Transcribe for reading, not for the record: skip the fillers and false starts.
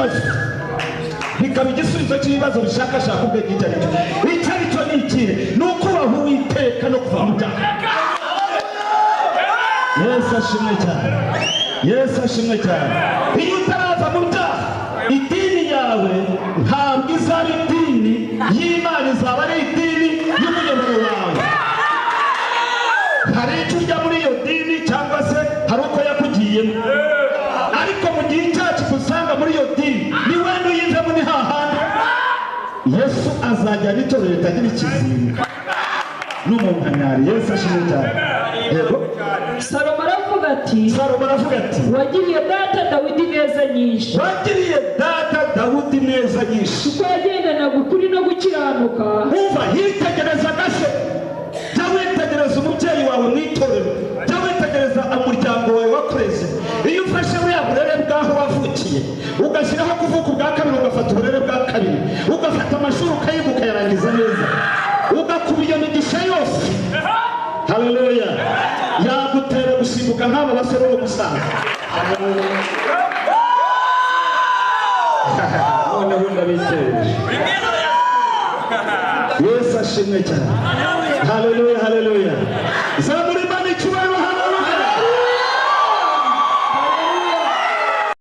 cy'ibibazo, bikaba igisubizo cy'ibibazo bishakashaka ubwenge. Icyo ari cyo, icyo ari cyo ni ikihe? Ni ukubaha Uwiteka no kuva mu byaha. Yesu ashimwe cyane, Yesu ashimwe cyane. Iyo utarava mu byaha, idini yawe ntabwo izaba idini y'Imana, izaba ari idini y'umuyoboro wawe. Hari icyo ujya muri iyo dini, cyangwa se hari uko yakugiyemo, ariko mu gihe icyaha usanga muri iyo dini, ni wenda uyivemo, ni hahandi Yesu azajyana itorero ritagira ikizinga n'umunkanyari. Yesu ashimwe cyane. Yego. Salomo aravuga ati: Salomo aravuga ati: "Wagiriye data Dawidi neza nyinshi." "Wagiriye data Dawudi neza nyinshi." "Kuko yagendanaga ukuri no gukiranuka." Umva, yitegerezaga se. Jya witegereza umubyeyi wawe mu itorero, jya witegereza umuryango wawe wakureze. Iyo ufashe buriya burere bw'aho wavukiye, ugashyiraho kuvuka ubwa kabiri, ugafata uburere bwa kabiri, ugafata amashuri ukayiga ukayarangiza neza, ugakuba iyo migisha yose, haleluya, yagutera gusimbuka nk'aba basore bo gusaza. Noneho ndabiteje. Yesu ashimwe cyane. Haleluya, haleluya. Zamura.